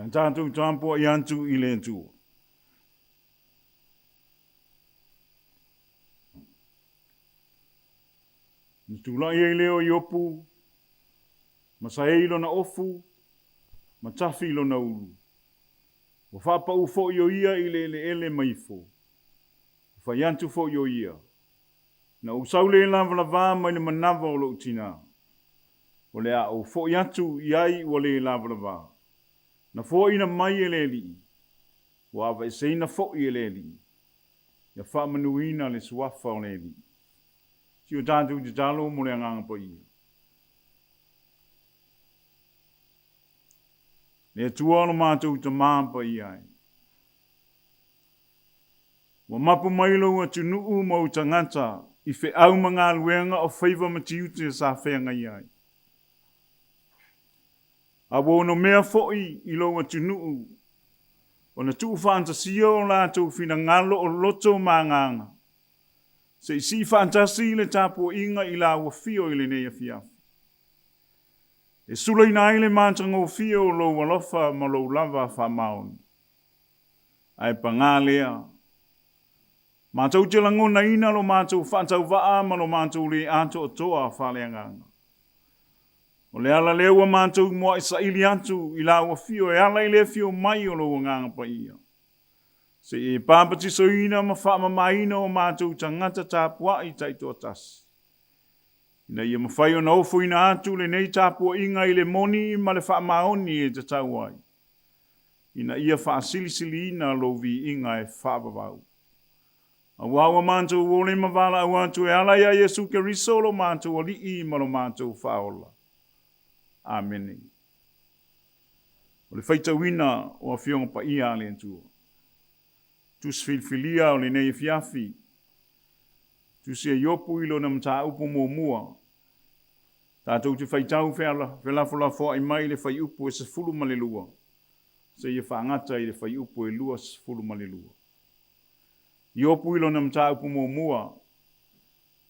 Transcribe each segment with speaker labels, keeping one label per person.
Speaker 1: A tatou tapuai atu i le Atua. Na tulai ai lea o Iopu, ma saei lona ofu, ma tafi lona ulu. Ua faapau foi o ia i le eleele ma ifo. Ua fai atu foi o ia, Na ou sau le lavalavā mai le manava o lou tinā. O le a ou foi atu i ai ua le lavalavā. Na foaina mai e le Alii, ua avaeseina foi e le Alii. Ia faamanuina le suafa o le Alii. Si o tatou tatalo mo le Agaga Paia. Le Atua o lo matou Tama Paia e. Ua mapu mai lou atunuu ma ou tagata i feau ma galuega o faiva ma tiute sa feagai ai. A ua onomea foi i lou atunuu ona tuufaatasia o latou finagalo o loto ma agaga, se i sii faatasi le tapuaiga i la afio i lenei afiafi, e sulaina ai le matagofie o lou alofa ma lou lava faamaoni. Ae pagā lea, matou te lagonaina lo matou faatauvaa ma lo matou lē atoatoa faaleagaga. O le ala lea ua matou mua'i saili atu i lau afio e ala i le afio mai o lou Agaga Paia, se i e papatisoina ma faamamaina o matou tagata tapua'i taitoatasi, ina ia mafai ona ofoina atu lenei tapuaiga i le moni ma le faamaoni e tatau ai, ina ia faasilisiliina lou viiga e faavavau. Auā ua matou ole ma valaau atu e ala iā Iesu Keriso lo matou Alii ma lo matou Faaola. Amene. O le faitauina o Afioga Paia a le Atua. Tusi filifilia o lenei afiafi. Tusi a Iopu i lona mataupu muamua. Tatou te faitau felafolafoai mai le fuaiupu e 12 seia faagata i le fuaiupu e 22. Iopu i lona mataupu muamua,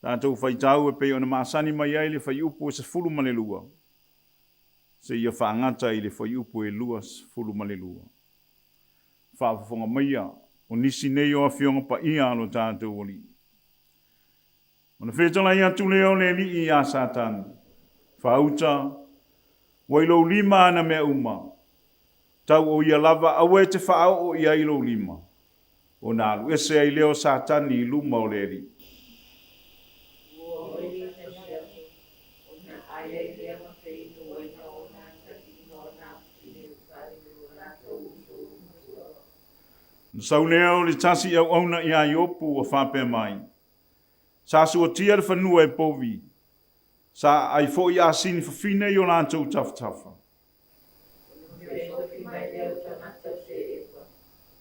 Speaker 1: tatou faitau e pei ona masani mai ai le fuaiupu e 12 seia faagata i le fuaiupu e 22. Faafofoga maia, o nisi nei o Afioga Paia a lo tatou Alii. Ona fetalai atu lea o le Alii iā Satani, Faauta, ua i lou lima ana mea uma, tau o ia lava aua e te faaoo i ai lou lima. Ona alu ese ai lea o Satani i luma o le Alii.
Speaker 2: Ua oi le ona ai ai lea ma feinu ai na o nā atalii ma o nā fafine o Faailu o latou uso matua.
Speaker 1: Ona sau lea o le tasi auauna iā Iopu ua faapea mai, Sa suatia le fanua e povi, sa aai foi asini fafine i o latou tafatafa.
Speaker 2: Ona fesofi mai lea o tagata o Seepa,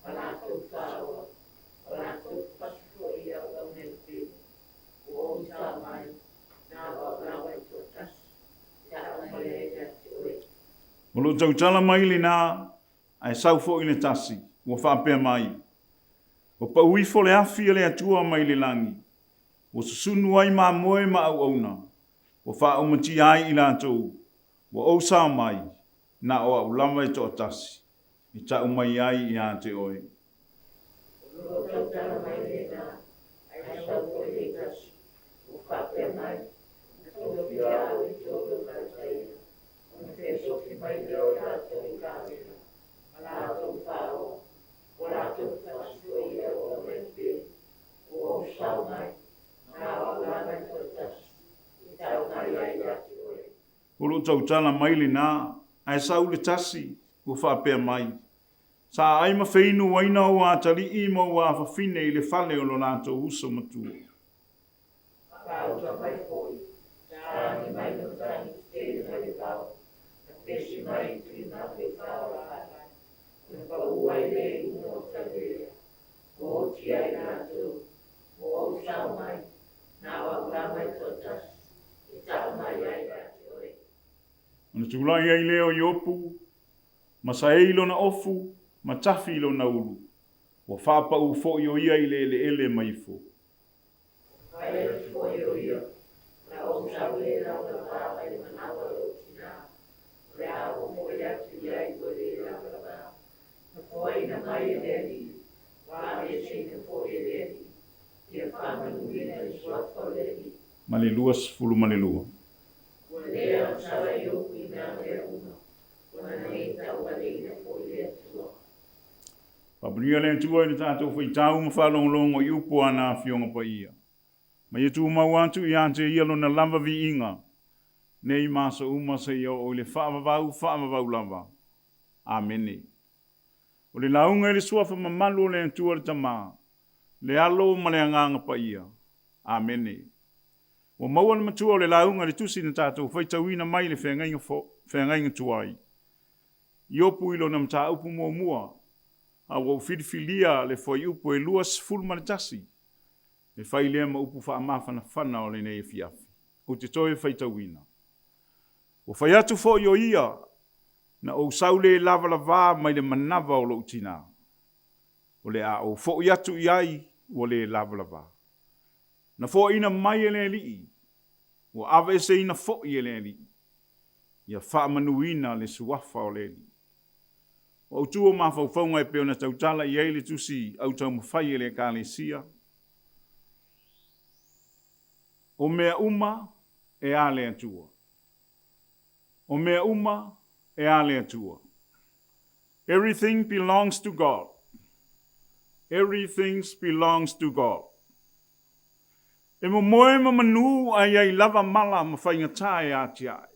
Speaker 2: ma latou faaoa, ma latou fasi foi i auauna i pele, ua ou sao mai, na o au lava e toatasi, e tau mai ai ia te oe.
Speaker 1: O lo o tautala mai lenā, ae sau foi le tasi, ua faapea mai, Ua pau ifo le afi a le Atua mai le lagi, ua susunu ai mamoe ma auauna, ua faaumatia ai i latou, ua ou sao mai, na o au lava e toatasi, e tau mai ai ia te oe.
Speaker 2: O lo o tautala mai lenā, ae sau foi le tasi, ua faapea mai, Na tofia au e tolu o Malataia, ona fesofi mai lea o latou i Kavela, ma latou faaoa, ua latou fasi foi i auauna i pele, ua ou sao mai, na o au lava e toatasi, e tau mai ai ia te oe.
Speaker 1: O lo o tautala mai lenā, ae sau le tasi, ua faapea mai, Sa aai ma feinu uaina ou atalii ma ou afafine i le fale o lo latou uso matua.
Speaker 2: Faauta mai foi, sa agi mai le matagi tetele mai le vao, na pesi mai i tulimapu e fa o laai, ona pau ai lea i luga o Tavea, ua oti ai latou, ua ou sao mai, na o au lava e toatasi, e tau mai ai ia te oe.
Speaker 1: Ona tulai ai lea o Iopu, ma saei lona ofu, ma tafi lona ulu, ua faapau foi o ia i le eleele ma ifo.
Speaker 2: Fai atu foi o ia, Na ou sau le lavalava mai le manawa o lou tinā, o le a ou foi atu i ai ua le lavalava. mai e le Alii, ua aveeseina foi e le Alii. Ia faamanuina le suafa o le Alii.
Speaker 1: Ma le 22.
Speaker 2: Ua le aosala Iopu i na mea uma, ona le taualeina foi le Atua.
Speaker 1: Faamanuia le Atua i le tatou faitau ma faalogologo i upu a Ana Afioga Paia. Ma ia tumau atu ia te Ia Lona lava viiga, nei ma aso uma seia oo i le faavavau faavavau lava. Amene. O le lauga i le Suafa mamalu o le Atua le Tama, le Alo ma le Agaga Paia. Amene. Ua maua le matua o le lauga i le tusi na tatou faitauina mai le feagaiga, feagaiga tuai. Iopu i lona mataupu muamua, a ua ou filifilia le fuaiupu e 21 e fai lea ma upu faamafanafana o lenei afiafi. Ou te toe faitauina. Ua fai atu foi o ia, Na ou sau le lavalavā mai le manava o lou tinā. O le a ou foi atu i ai ua le lavalavā. Na foaina mai e le Alii, ua aveeseina foi e le Alii. Ia faamanuina le suafa o le Alii. O autu o mafaufauga e pei ona tautala i ai le tusi autaumafai e le Ekalesia, O mea uma e a le Atua. O mea uma e a le Atua. Everything belongs to God. Everything belongs to God. E momoe ma manu ae i ai lava mala ma faigata e atiae.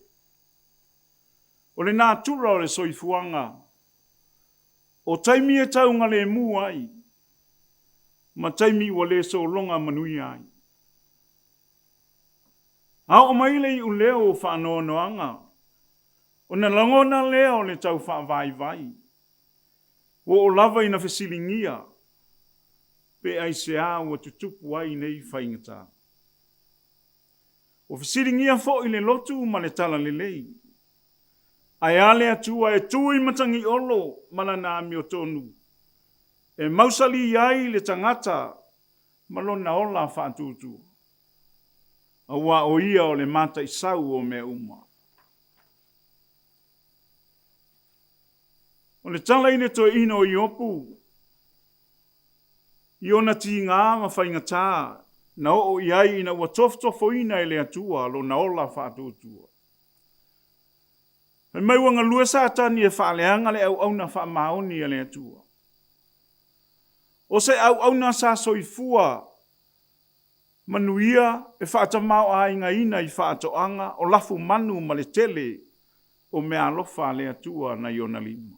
Speaker 1: O le natura o le soifuaga, o taimi e taugalemu ai, ma taimi ua le sologa manuia ai. A oo mai le iuleo o faanoanoaga, ona lagona lea o le tau faavaivai, ua oo lava ina fesiligia pe aisea ua tutupu ai nei faigata. Ua fesiligia foi le lotu ma le talalelei. Ae a le Atua e tu i matagiolo ma lana amiotonu, e mausali ai le tagata ma lona ola faatuatua, aua o ia o le mataisau o mea uma. O le tala i le toeaina o Iopu, i ona tiga ma faigata na oo i ai ina ua tofotofoina e le Atua lona ola faatuatua. Fai mai ua galue Satani e faaleaga le auauna faamaoni a le Atua. O se auauna sa soifua manuia e faatamaoaigaina i faatoaga o lafumanu ma le tele o meaalofa a le Atua nai ona lima.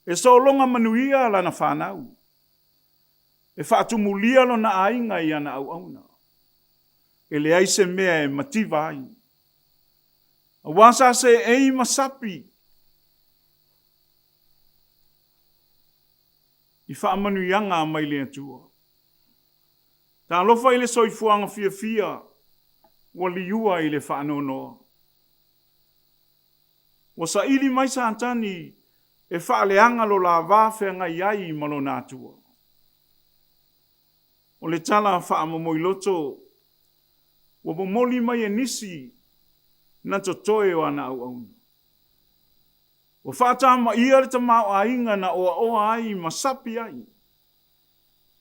Speaker 1: E sologa manuia lana fanau. E faatumulia lona aiga i ana auauna. E leai se mea e mativa ai. Aua sa seei ma sapi i faamanuiaga mai le Atua. Talofa i le soifuaga fiafia ua liua i le faanoanoa. Ua saili mai Satani e faaleaga lo la va feagai ai ma lona Atua. O le tala faamomoiloto ua momoli mai e nisi na totoe o ana auauna. Ua faatamaia le tamaoaiga na oaoa ai ma sapi ai.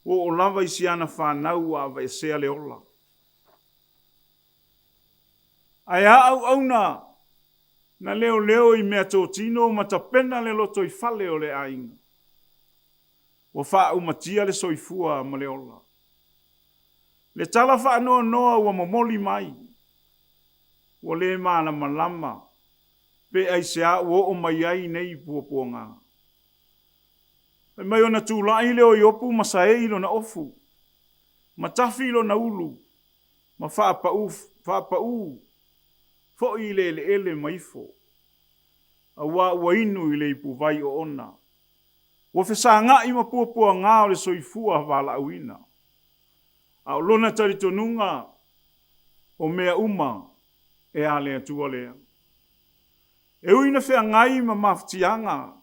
Speaker 1: Ua oo lava i si ana fanau ua aveesea le ola. Ae a auauna na leoleo i meatotino ma tapena le lotoifale o le aiga? Ua faaumatia le soifua ma le ola. Le tala faanoanoa ua momoli mai, ua le malamalama pe aisea ua oo mai ai nei puapuaga. Fai mai ona tulai lea o Iopu ma saei lona ofu, ma tafi lona ulu, ma faapaū, faapaū foi i le eleele ma ifo, aua ua inu i le ipuvai oona. Ua fesaga'i ma puapuaga o le soifua valaauina. A o lona talitonuga, o mea uma e a le Atua lea. E ui na feagai ma mafatiaga,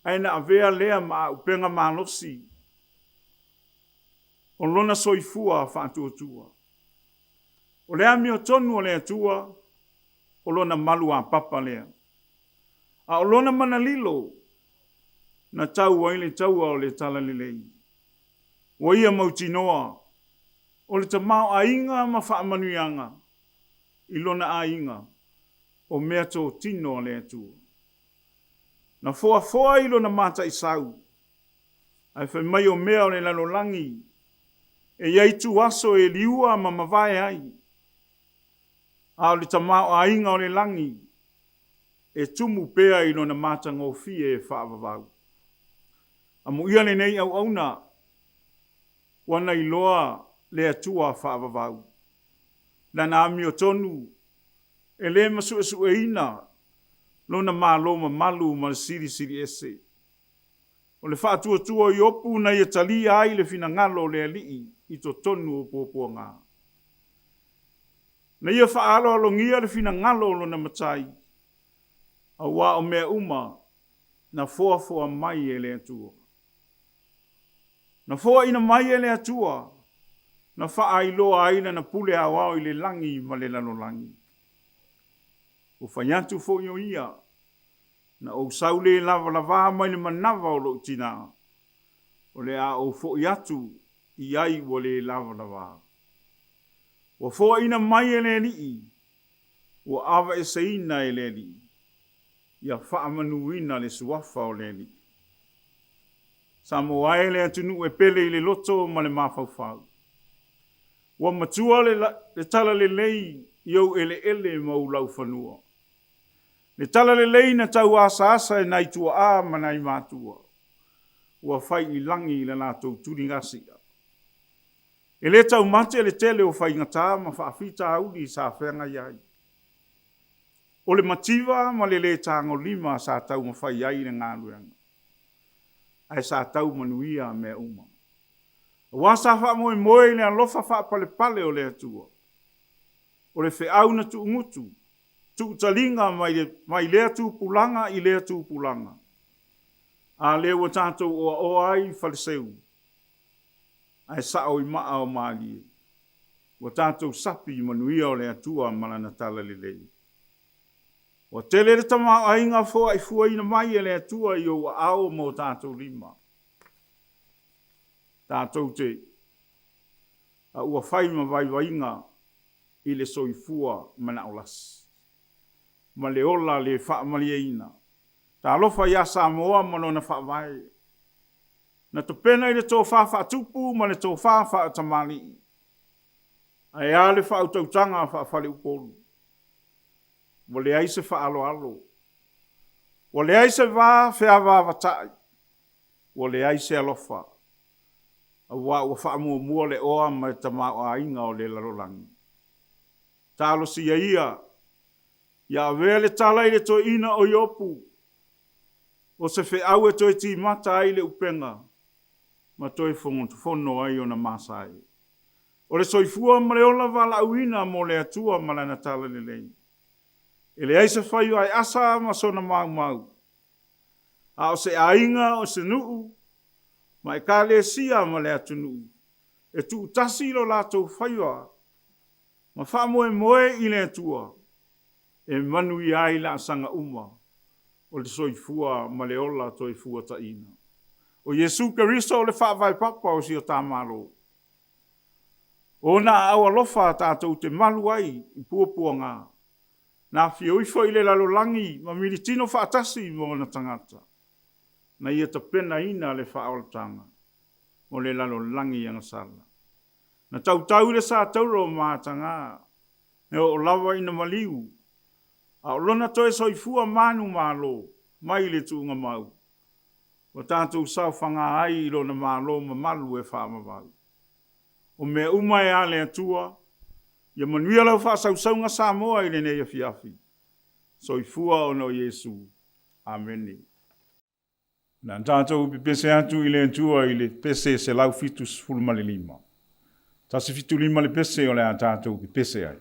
Speaker 1: ae na avea lea ma auupega malosi o lona soifua faatuatua. O le amiotonu a le Atua, o lona maluapapa lea. A o lona mana lilo, na tau ai le taua o le Talalelei. Ua ia mautinoa, o le tamaoaiga ma faamanuiaga i lona aiga o mea totino a le Atua. Na foafoa i lona mataisau, ae fai mai o mea o le lalolagi e i ai tuaso e liua ma mavae ai, a o le tamaoaiga o le lagi e tumu pea i lona matagofie e faavavau. Amuia lenei auauna ua na iloa le Atua faavavau. Lana amiotonu e le masuesueina lona malo mamalu ma le silisili ese. O le faatuatua o Iopu na ia talia ai le finagalo o le Alii i totonu o puapuaga. Na ia faaaloalogia le finagalo o lona Matai, auā o mea uma na foafoa mai e le Atua. Na foaina mai e le Atua, na faailoa ai lana pule aoao i le lagi ma le lalolagi. Ua fai atu foi o ia, Na ou sau le lavalavā mai le manava o lou tinā, o le a ou foi atu i ai ua le lavalavā. Ua foaina mai e le Alii, ua avaeseina e le Alii, ia faamanuina le suafa o le Alii. Samoa e le atunuu e pele i le loto ma le mafaufau. Ua matua le talalelei i ou eleele ma ou laufanua. Le talalelei na tau asaasa e nai tuaa ma nai matua, ua fai i lagi le latou tuligasia. E le taumate le tele o faigata ma faafitauli sa feagai ai. O le mativa ma le le tagolima sa taumafai ai le galuega, ae sa tau manuia mea uma. Aua sa faamoemoe i le alofa faapalepale o le Atua. O le feau na tuugutu, tuutaliga mai lea tupulaga i lea tupulaga. A lea ua tatou oaoa ai i Faleseu, ae sao i maa o Malie. Ua tatou sapi i manuia o le Atua ma Lana talalelei. Ua tele le tamaoaiga foaifuaina mai e le Atua i ou aao ma o tatou lima. Tatou te a ua fai ma vaivaiga i le soifua manao lasi ma le ola le faamalieina. Talofa ia Samoa ma lona faavae. Na topena i le tofa faatupu ma le tofa faatamalii. Ae a le faautautaga faafaleupolu? Ua leai se faaaloalo. Ua leai se va feavaavatai. Ua leai se alofa. Aua ua faamuamua le oa ma le tamaoaiga o le lalolagi. Talosia ia, ia avea le tala i le toeaina o Iopu, o se feau e toe timata ai le upega ma toe fono ai ona masae. O le soifua ma le ola valaauina mo le Atua ma Lana talalelei. E leai se faiva e asa ma sona maumau, a o se aiga, o se nuu, ma ekalesia ma le atunuu, e tuutasi lo latou faiva ma faamoemoe i le Atua e manuia ai laasaga uma o le soifua ma le ola toefuataiga. O Iesu Keriso o le Faavae Papa o si o ta Malo. O Ona aao alofa tatou te malu ai i puapuaga, na afio ifo i le lalolagi ma militino faatasi ma ona tagata, na ia tapenaina le faaolataga mo le lalolagi agasala. Na tautau i le satauro ma ataga, e oo lava ina maliu, a o lona toe soifua manumalo mai le tuugamau, ua tatou saofaga ai i lona Malo mamalu e faavavau. O mea uma e a le Atua, ia manuia lau faasausauga Samoa i lenei afiafi. Soifua ona o Iesu. Amene. O le a tatou pepese atu i le Atua i le pese 175. 175 le pese o le a tatou pepese ai.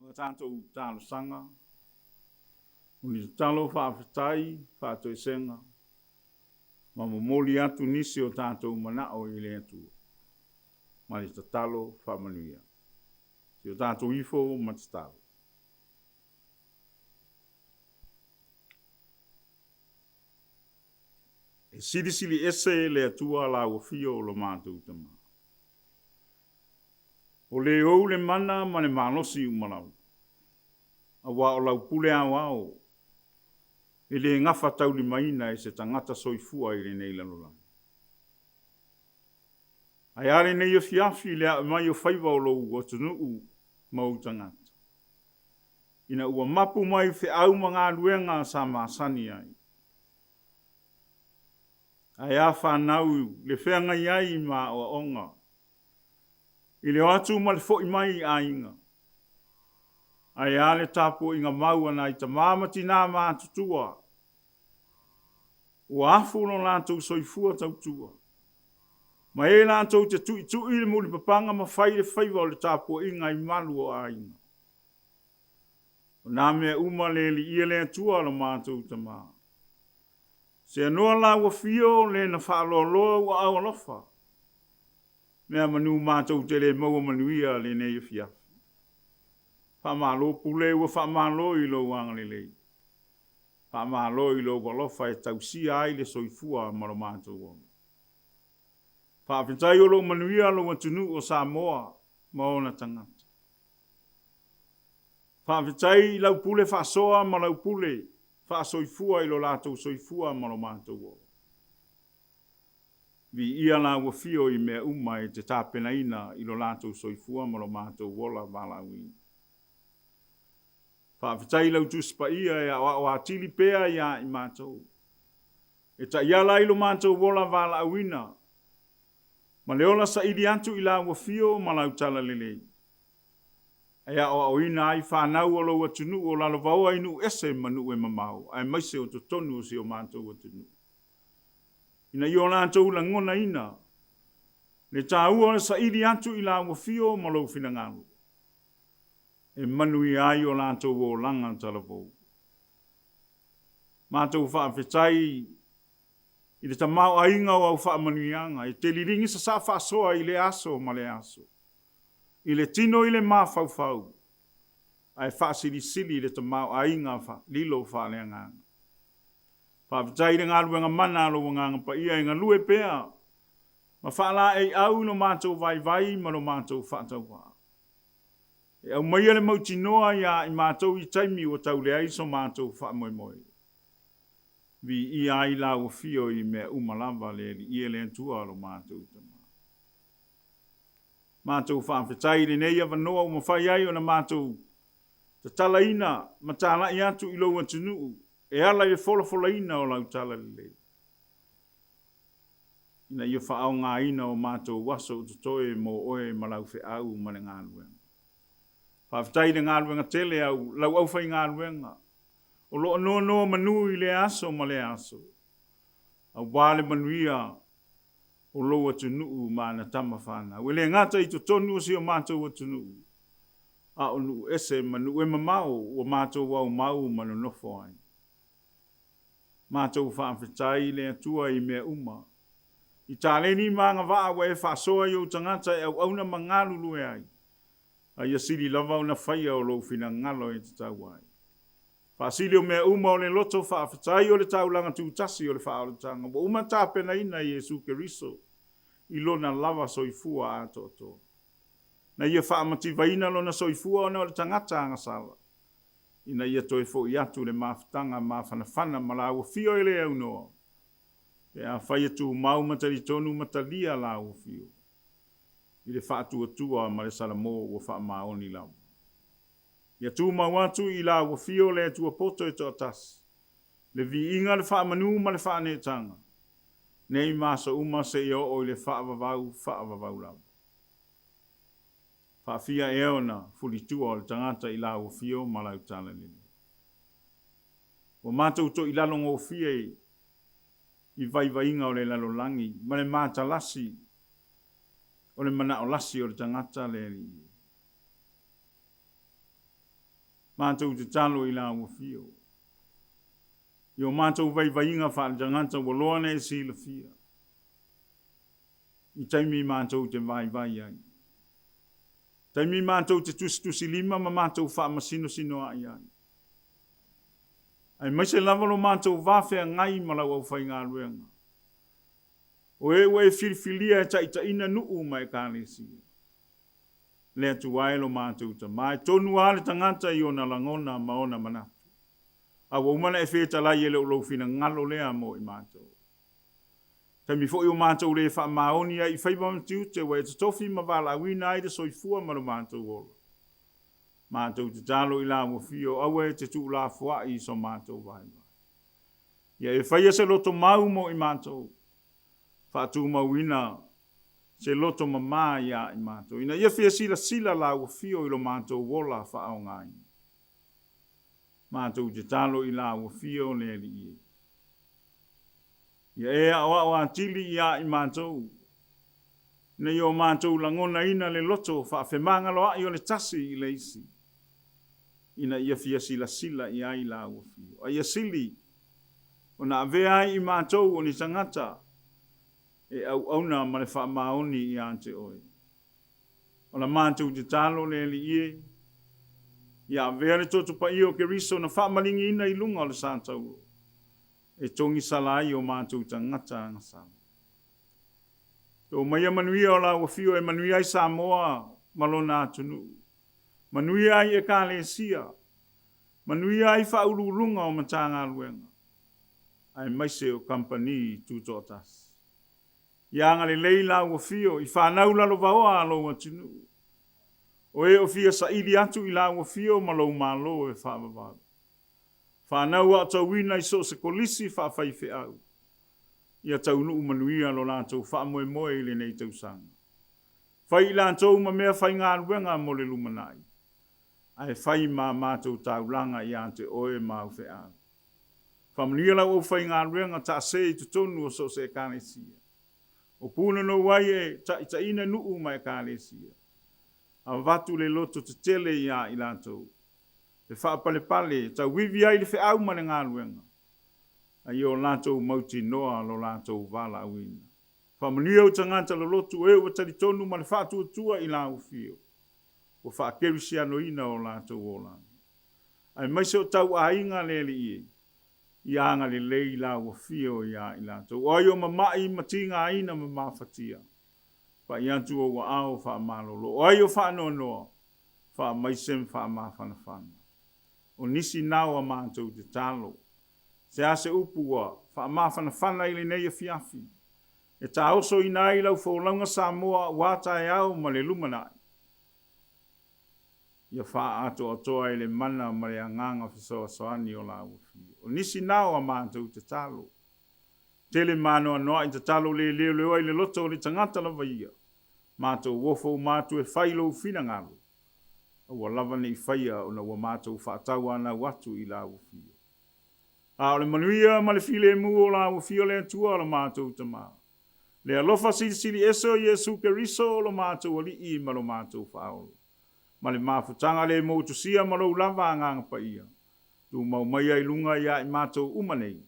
Speaker 1: O a tatou talosaga, o ni tatalo faafetai, faatoesega, ma momoli atu nisi o tatou manao i le Atua, ma le tatalo faamanuia. Si o tatou ifo ma tatalo. E silisili ese le Atua lau afio o lo matou Tama. O le ou le mana ma le malosi uma lava, aua o lau pule aoao e le gafataulimaina e se tagata soifua i lenei lalolagi. Ae a lenei afiafi le ae mai o faiva o lou atunuu ma ou tagata, ina ua mapu mai feau ma galuega sa masani ai. Ae a fanau le feagai ai ma aoaoga i le o atu ma le fo'i mai i aiga. Ae a le tapuaiga mau a nai tamā ma tinā matutua ua afu lo latou soifua tautua, ma e latou te tuitui le mulipapaga ma fai le faiva o le tapuaiga i malu o aiga. O nā mea uma le liia le Atua lo matou Tamā. Seanoa la ua fio le na faaloaloa ua au alofa, mea manu matou te le maua manuia lenei afiafi. Faamalo pule ua faamalo i lou agalelei. Faamalo i lou alofa e tausia ai le soifua ma lo matou ola. Faafetai o lou manuia lou atunuu o Samoa ma ona tagata. Faafetai i lau pule faasoa ma lau pule faasoifua i lo latou soifua ma lo matou ola. Viia la ua fio i mea uma e te tapenaina i lo latou soifua ma lo matou ola valaauina. Faafetai i lau Tusi Paia e aoao atili pea iā i matou, e taiala ai lo matou ola valaauina ma le ola saili atu i la ua fio ma lau talalelei. E aoaoina ai fanau o lou atunuu o lalovaoa i nuu ese ma nuu e mamao, aemaise o totonu o si o matou atunuu. Ina ia o latou lagonaina le taua o le saili atu i lau afio ma lou finagalo, e manuia ai o latou olaga talavou. Matou faafetai i le tamaoaiga o au faamanuiaga e te liligi sasaa faasoa i lea aso ma lea aso, i le tino i le mafaufau, ae faasilisili le tamaoaiga lilo faaleagaga. Faafetai i le galuega mana a lou Agaga Paia e galue pea ma faalaeiau i lo matou vaivai ma lo matou faatauvaa. E aumaia le mautinoa iā i matou i taimi ua tau leai so matou faamoemoe. Viia ai lau afio i mea uma lava le Alii e le Atua lo matou Tama. Matou faafetai i lenei avanoa ua mafai ai ona matou tatalaina ma talai atu i lou atunuu e ala i le folafolaina o lau talalelei, ina ia faaaogaina o matou aso o totoe mo oe ma lau feau ma le galuega. Faafetai i le galuega tele a lau aufaigaluega o lo o noanoa manu i lea aso ma lea aso, aua le manuia o lou atunuu ma ana tama fanau. E le gata i totonu o si o matou atunuu, a o nuu ese ma nuu e mamao ua matou aumau ma nonofo ai. Matou faafetai i le Atua i mea uma, i taleni ma agavaa ua e faasoa i ou tagata e auauna ma galulue ai, a ia sili lava ona faia o lou finagalo e tatau ai. Faasili o mea uma o le loto faafetai o le taulaga tutasi o le faaolataga ua uma tapenaina e Iesu Keriso i lona lava soifua atoatoa. Na ia faamativaina lona soifua ona o le tagata agasala, ina ia toe foi atu le mafutaga mafanafana ma lauafio e le aunoa, pe afai e tumau ma talitonu ma talia lauafio i le faatuatua ma le salamo ua faamaoni lava. Ia tumau atu i lau afio le Atua poto e toatasi, le viiga, le faamanu ma le faaneetaga, nei ma aso uma seia oo i le faavavau faavavau lava. Faafia ea ona fulitua o le tagata i lau afio ma lau talalelei. Ua matou toilalo gofie i vaivaiga o le lalolagi ma le matalasi o le manao lasi o le tagata le Alii e. Matou tatalo i lau afio. I o matou vaivaiga faaletagata ua loa ona e silafia i taimi matou te vaivai ai, taimi matou te tusitusilima ma matou faamasinosinoa'i ai, aemaise lava lo matou va feagai ma lau aufaigaluega, o e ua e filifilia e taitaiina nuu ma ekalesia. Le Atua e lo matou Tama, e tonu lava le tagata i ona lagona ma ona manatu. A ua uma ona e fetalai e le o lou finagalo lea mo i matou. Taimi foi o matou le faamaoni ai i faiva ma tiute ua e totofi ma valaauina ai le soifua ma lo matou ola. Matou tatalo i lau afio, aua e te tuulafoai i so matou vaivai. Ia e faia se loto mau mo i matou, faatumauina se loto mamā iā i matou, ina ia fia silasila lau afio i lo matou ola faaaogaina. Matou tatalo i lau afio le Alii e. Ia e aoao atili iā i matou, ina ia o matou lagonaina le loto faafemagaloa'i o le tasi i le isi, ina ia fia silasila i ai lau afio. A ia sili ona avea ai i matou o ni tagata e auauna ma le faamaoni ia te oe. O la matou tatalo le Alii e, ia avea le toto paia o Keriso na faamaligiina i luga o le sa taulo, e togisala ai o matou tagata agasala. To maia manuia o lau afio e manuia ai Samoa ma lona atunuu, manuia ai Ekalesia, manuia ai faauluuluga o Matagaluega, aemaise o kamupani tutoatasi. Ia agalelei lau afio i fanau lalovaoa a lou atunuu, o e o fia saili atu i lau afio ma lou Malo e faavavau. Fanau aotauina i so o se kolisi faafaifeau, ia taunuu manuia lo latou faamoemoe i lenei tausaga. Fai i latou ma mea faigaluega mo le lumanai. Ae fai ma a matou taulaga ia te Oe ma au feau. Faamanuia lau aufaigaluega taase i totonu o so o se Ekalesia. O punonou ai e taitaiina nuu ma Ekalesia. Avatu le loto tetele ia i latou. E faapalepale, e tauivi ai le feau ma le galuega, a ia o latou mautinoa lo latou valaauina. Faamanuia ou tagata lolotu e ua talitonu ma le faatuatua i lau afio, ua faakerisianoina o latou olaga. Aemaise o tauaiga le Alii e, ia agalelei lau afio ia i latou. O ai o mama'i ma tigaina ma mafatia, pai atu ou aao faamalolo. O ai o faanoanoa, faamaise ma faamafanafana. O nisi nao a matou tatalo. Se a se upu ua faamafanafana i lenei afiafi, e taosoina ai lau folauga Samoa aua taeao ma le lumanai. Ia faaatoatoa e le mana ma le agaga fesoasoani o lau afio. O nisi nao a matou tatalo. Tele maanoanoa'i tatalo le leoleoa i le loto o le tagata lava ia. Matou ofo uma atu e fai lou finagalo, aua lava ne i faia ona ua matou faatauanau atu i lau afio. A o le manuia ma le filemu o lau afio le Atua o lo matou Tama, le alofa silisili ese o Iesu Keriso o lo matou Alii ma lo matou Faaola, ma le mafutaga le moutusia ma lou lava Agaga Paia, tumau maia i luga ia i matou uma nei,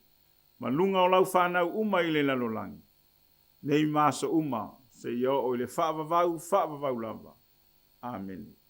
Speaker 1: ma luga o lau fanau uma i le lalolagi, nei ma aso uma, seia oo i le faavavau faavavau lava. Amene.